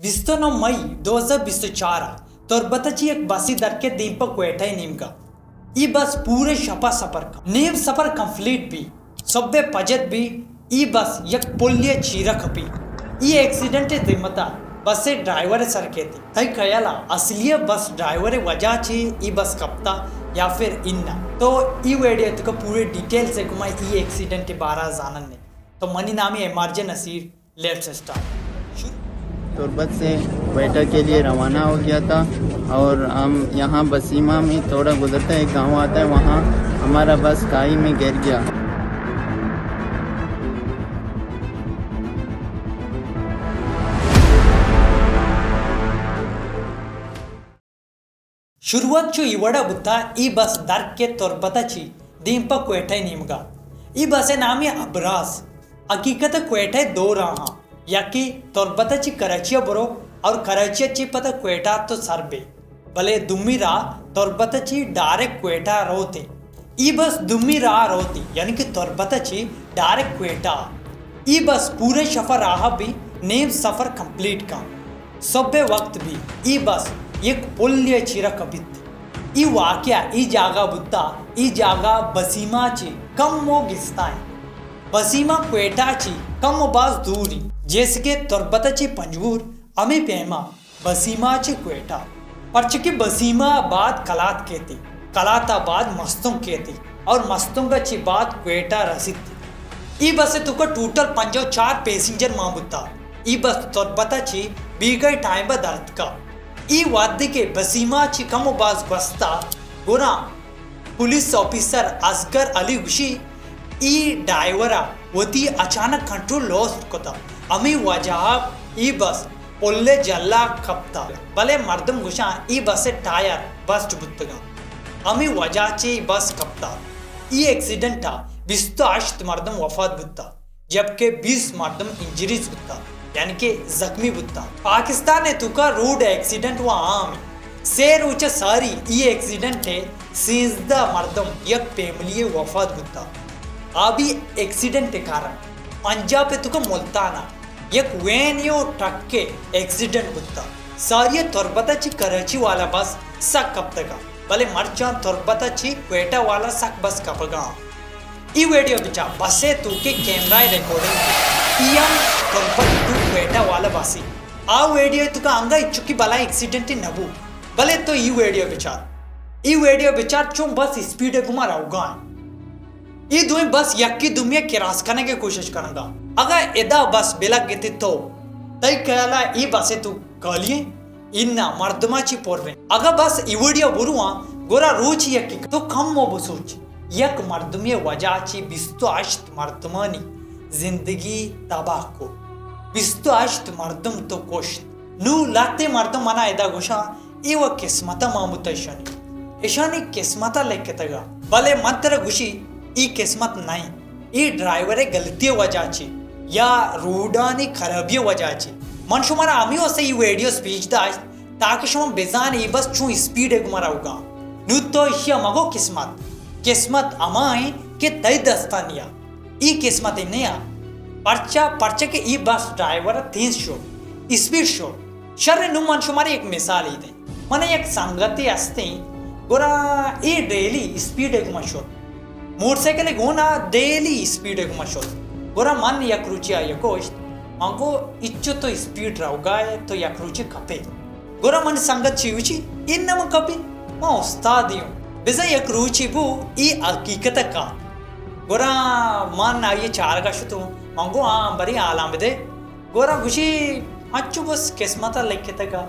بیست و نو مئی دو ہزار بیست و چار ءَ تربت ءَ چہ یک بسے در کیت دیم پہ کوئٹہ ءِ نیمگ ءَ۔ اے بس پورے شپ ءَ سفر کنت۔ نیم سفر کمپلیٹ بیت۔ سہب ءِ پجر بیت، اے بس یک پلے ءِ چیر ءَ کپیت۔ اے ایکسیڈنٹ ءِ زمہ دار بس ءِ ڈرائیور ءِ سر کیت۔ تئی خیال ءَ اصلی ءَ بس ڈرائیور ءِ وجہ چے اے بس کپتا یا پھر اناں؟ تو اے ویڈیو ءِ توکا پورے ڈیٹیلز ءِ گوما اے ایکسیڈنٹ ءِ بارہ ءَ زانن ئے۔ تو منی نام M R J Naseer. Let's start. Turbat سے کوئٹہ کے لیے روانہ ہو گیا تھا اور ہم یہاں بسیما میں تھوڑا گزرتا ہے، ایک گاؤں آتا ہے، وہاں ہمارا بس کھائی میں گر گیا۔ شروعات چو اے وڑا بوتا، اے بس در کیت تربت ءَ چہ دیم پہ کوئٹہ ءِ نیمگ ءَ۔ اے بس ءِ نام ایں ابراز۔ حقیقت ءَ کوئٹہ ءِ دو راہ اَں، یکے تربت ءَ چہ کراچی ءَ برو اور کراچی ءَ چہ پدا کوئٹہ ءَ تو سر بے، بلے دومی راہ تربت ءَ چہ ڈائریکٹ کوئٹہ ءَ روت۔ اے بس دومی راہ ءَ روت، یعنی کہ تربت ءَ چہ ڈائریکٹ کوئٹہ۔ اے بس پورے شپ ءَ راہ بی، نیم سفر کمپلیٹ کن۔ سہب ءِ وقت بی، اے بس یک پلے ءِ چیر ءَ کپیت۔ اے واقعہ اے جاگہ بوتا، اے جاگہ بسیما چہ کمو گستا ایں۔ بسیما کوئٹہ چہ کمو باز دور ایں، جیسے کہ تربت چہ پنجگور ہمے پیما بسیما چہ کوئٹہ، پرچہ کہ بسیما بعد کلات کیت، کلات ءَ بعد مستونگ کیت اور مستونگ ءَ چہ بعد کوئٹہ رسیت۔ اے بس ءِ توکا ٹوٹل پنجاہ و چار پیسنجر مان بوتا۔ اے بس تربت ءَ چہ بیگاہ ءِ ٹائم ءَ در اتکا۔ اے وھدے کہ بسیما چہ کم و باز گوستا، گڑا پولیس آفیسر اصغر علی گوشی، اے ڈرائیور ءَ وتی اچانک کنٹرول لوس کتا، ہمے وجہ ءَ اے بس پل ءِ جہلا کپتا، بلے مردم گوشاں اے بس ءِ ٹائر بسٹ بوتگاں، ہمے وجہ چہ اے بس کپتا۔ اے ایکسیڈنٹ ءَ بیست و ہشت مردم وفات بوتا، جبکہ بیست مردم انجریز بوتا، یعنی کہ زخمی بوتا۔ پاکستان ءِ توکا روڈ ایکسیڈنٹ و عام ایں۔ سے روچ ءَ ساری اے ایکسیڈنٹ ءَ سیزدہ مردم یک فیملی ءِ وفات بوتا۔ آبی ایکسیڈنٹ ءِ کارن پنجاب ءِ توکا ملتان ءَ یک وین ءُ ٹرک ءِ ایکسیڈنٹ بوتا۔ ساری ءَ تربت ءَ چہ کراچی والا بس سک کپتگا، بلے مرچاں تربت ءَ چہ کوئٹہ والا سک بس کپگا۔ اے ویڈیو بچار، بس ءِ توکے کیمرہ ءِ ریکارڈنگ۔ اے ہم تربت ٹو کوئٹہ والا بس ایں۔ آ ویڈیو ءِ توکا انگا ہچکی بلاہیں ایکسیڈنٹ نہ بو، بلے تو اے ویڈیو بچار۔ اے ویڈیو بچار چون بس اسپیڈ ءِ گوما روگا ایں۔ اے دوئیں بس یکے دومی ءَ کراس کنگ ءِ کوشش کنگا۔ اگاں ادا بس بلگتی تو، تئی خیال ءَ اے بس ءِ توک خالی ایں؟ اناں، مردماں چہ پر ایں۔ اگاں بس اے وڑیا برواں، گڑا روچ یکے تو کم و بسوچ۔ یک مردمے ءِ وجہ چہ بیست و ہشت مردمانی زندگی تباہ کو۔ بیست و ہشت مردم تو کشت۔ نوں لہتے مردم منا ادا گوشاں، اے و قسمت ءَ مان بوتا اشانی۔ اشانی قسمت ءَ لکھتگا۔ بلے من ترا گوشی، اے قسمت نہ ایں۔ اے ڈرائیور ءِ غلطی ءِ وجہ چہ یا روڈانی خرابی ءِ وجہ چہ۔ من شمارا ہمے واسطہ اے ویڈیوز پیش داشت تاکہ شما بزان اے بس چون اسپیڈ ءِ گوما روگا۔ نوں تو اشیا مگو قسمت۔ قسمت ہما ایں کہ تئی دستا نیا۔ اے قسمت ءَ نیا۔ پرچا؟ پرچا کہ اے بس ڈرائیور تیز شو، اسپیڈ شو۔ شر، نوں من شمارا یک مثالے دیں۔ من یک سنگتے ہستیں، گڑا اے ڈیلی اسپیڈ ءِ گوما شت۔ موٹر سائیکل ءِ گونا ڈیلی اسپیڈ ءِ گوما شت۔ گڑا من یک روچے آئی ءَ گوشت، من گو، اچو تو اسپیڈ روگا ئے، تو یک روچے کپے۔ گڑا منی سنگت چی گوشی، اناں من کپی، من استادے اوں۔ بزاں یک روچے بو، اے حقیقت ءَ کات۔ گڑا من آئی ءِ چارگ ءَ شتوں، من گو، ہاں، برے حالاں بدے۔ گڑا گوشی، انچو بس قسمت ءَ لکھتگا۔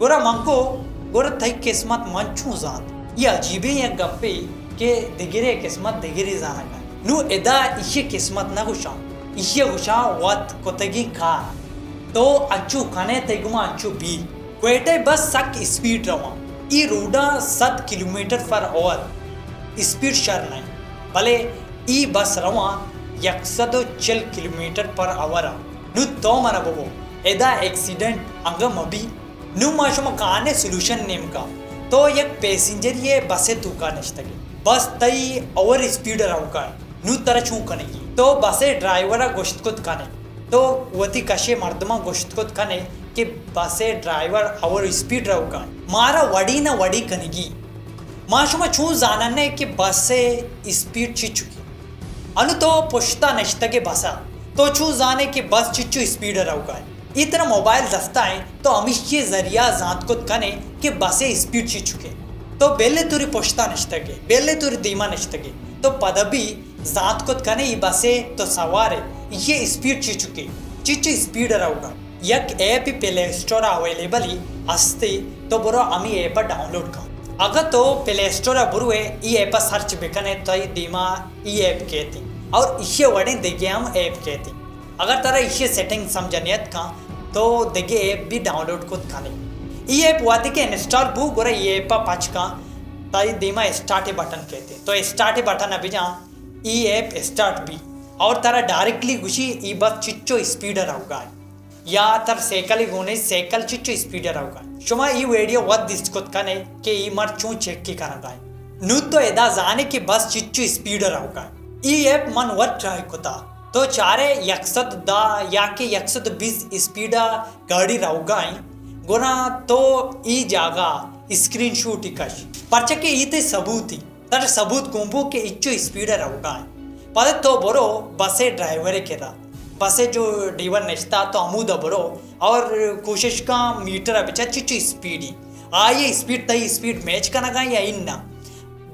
گڑا من گو، گڑا تئی قسمت من چون زانت؟ اے عجیبیں یک گپے کہ دگرے قسمت دگرے زانگ ءَ۔ نوں ادا ایشی قسمت نہ گوشاں، ایشی ءَ گوشاں وت کتگیں کار۔ تو انچو کنے، تئی گوما انچو بی۔ کوئٹہ ءِ بس سک اسپیڈ رواں۔ اے روڈاں سد کلومیٹر پر آور اسپیڈ شر نہ ایں، بلے اے بس رواں یک سد و چل کلومیٹر پر آور ءَ۔ نوں تو منا بگو، ادا ایکسیڈنٹ انگہ مہ بی؟ نوں ما شما کانے سولوشن نیمگا۔ تو یک پیسنجرے ئے بس ءِ توکا نشتگ ئے۔ بس تئی اوور اسپیڈ ءَ روگا ایں۔ نوں ترا چون کنگی؟ تو بس ءِ ڈرائیور ءَ گوشت کت کن ئے۔ تو وتی کش ءِ مردماں گوشت کت کن ئے کہ بس ءِ ڈرائیور اوور اسپیڈ روگا انت۔ مارا وڑی نہ وڑی کنگی۔ ما شما چون زاننے کہ بس ءِ اسپیڈ چچکے؟ انو تو پشتا نشتگے بس ءَ، تو چون زانے کہ بس چچو اسپیڈ ءَ روگا انت؟ اے ترا موبائل دستا انت، تو ہمیشی ذریعہ زانت کت کنے کہ بس ءِ اسپیڈ چچکے۔ تو بلے توری پشتا نشتگے، بلے توری دیما نشتگے، تو پدا بھی زانت کت کنے ای بس ءَ تو سوارے، ایشی اسپیڈ چچکے، چچو اسپیڈ ءَ روگا۔ یک ایپ پلے اسٹور ءَ اویلیبل ہی ہستے، تو برو ہمی ایپ ءَ ڈاؤنلوڈ کن۔ اگہ تو پلے اسٹور ءَ بروے، ای ایپ ءَ سرچ بکنے، تئی دیما ای ایپ کیتی اور ایشی وڑیں دگہ ہم ایپ کیتی۔ اگر ترا ایشی سیٹنگ سمجھ نیت کن، تو دگہ ایپ بھی ڈاؤنلوڈ کت کنے۔ ای ایپ وہدے کہ انسٹال بو، گڑا ای ایپ ءَ پچ کن، تئی دیما اسٹارٹ بٹن کیتی۔ تو اسٹارٹ بٹن ءَ بجان، ای ایپ اسٹارٹ بی اور ترا ڈائریکٹلی گوشی ای بس چچو اسپیڈ ءَ روگا انت۔ یا تر سائیکل گونے، سائیکل چچو اسپیڈ ءَ روگا انت۔ شما ای ویڈیو وت دیست کت کنے کہ ای مر چون چیک کنگا انت۔ نو تو ادا زانے کہ بس چچو اسپیڈ ءَ روگا انت۔ ای ایپ من وت ٹرائی کتا۔ تو چارے یک سد دہ یا کہ یک سد بیست اسپیڈ ءَ گاڑی روگا انت، گڑا تو ای جاگہ اسکرین شوٹ کش، پرچہ کہ ای تئی ثبوت انت۔ ترا ثبوت گون بو کہ اچو اسپیڈ ءَ روگا انت۔ پدا تو برو بس ءِ ڈرائیور ءِ کرا، بس ءِ جو ڈیور نشتا، تو ہمودا برو اور کوشش کن میٹر ءَ بچار چچو اسپیڈ انت، آئی ءِ اسپیڈ تئی اسپیڈ میچ کنگا یا اناں۔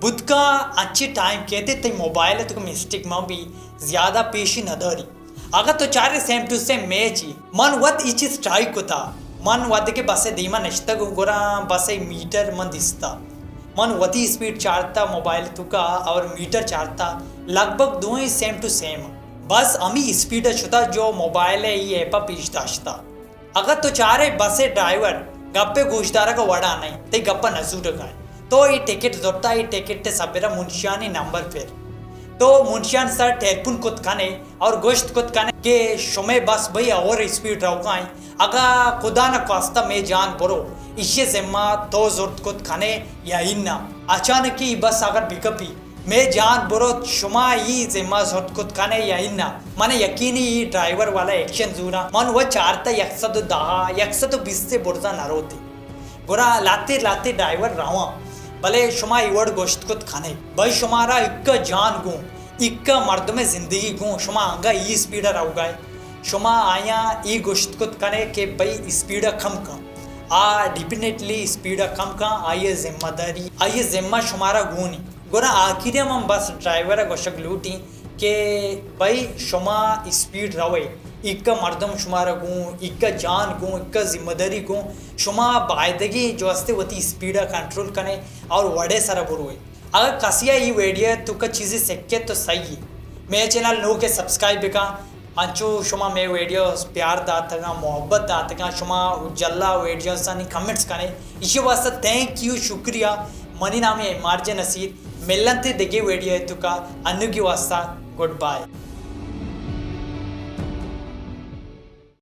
بوت کن انچیں ٹائم کیتے تئی موبائل ءِ توکا مسٹیک مہ بی، زیادہ پیشی نہ داری۔ اگہ تو چارے سیم ٹو سیم میچ ای، من وت ای چیز ٹرائی کتا۔ من وہدے کہ بس ءِ دیما نشتگ، گڑا بس ءِ میٹر من دیستا۔ من وتی اسپیڈ چارتا موبائل توکا اور میٹر چارتا، لگ بھگ دوئیں سیم ٹو سیم۔ بس ہمی اسپیڈ ءَ شتا جو موبائل ءِ ای ایپ ءَ پیش داشتا۔ اگہ تو چارے بس ءِ ڈرائیور گپ ءِ گوش دارگ ءِ وڑا نہ انت، تئی گپ ءَ نہ زورگا انت، تو اے ٹکٹ زرتا، اے ٹکٹ ءِ سبب ءَ منشیانی نمبر پر۔ تو منشیان سر ٹیلیفون کت کنے اور گوشت کت کنے کہ شمے بس بھئی اوور اسپیڈ روگا انت، اگہ خدا نہ خواستہ مے جان برو، ایشی ذمہ تو زرت کت کنے یا اناں؟ اچانکی ای بس اگر بکپی، مے جان برو، شما ای ذمہ زرت کت کنے یا اناں؟ من یقینی ای ڈرائیور والا ایکشن زوراں۔ من و چارتا یک سد و دہ، یک سد و بیست برزا نروتی۔ گڑا لاتے لاتے ڈرائیور رواں، بلے شما ای وڑ گوشت کت کنے، بھئی شمارا اکا جان گوں، اکا مردم زندگی گوں، شما انگا ای اسپیڈ ءَ روگائے۔ شما آیاں ای گوشت کت کنے کہ بھئی اسپیڈ ءَ کم کن۔ آ ڈیفینیٹلی اسپیڈ ءَ کم کن، آئی ءِ ذمہ داری، آئی ءِ ذمہ شمارا گونی۔ گڑا آخری ءَ من بس ڈرائیور ءَ گوشگ لوٹیں کہ بھئی شما اسپیڈ روئے، ایکا مردم شمارا گوں، ایکا جان گوں، ایکا ذمہ داری گوں، شما بایدگی جو استے وتی اسپیڈ ءَ کنٹرول کنے اور وڑے سرا بروئے۔ اگر کسی ءَ ای ویڈیو ءِ توکا چیزے سکے تو صحیح ہے۔ مے چینل نوکے سبسکرائب بکن، انچو شما مے ویڈیوز پیار داتگاں، محبت داتگاں، شما جلا ویڈیوزانی کمنٹس کنے، ایشی واسطہ تھینک یو، شکریہ۔ منی نام ایم آر جے نصیر، ملنتے دگہ ویڈیو ءِ توکا، انوگی واسطہ گڈ بائے۔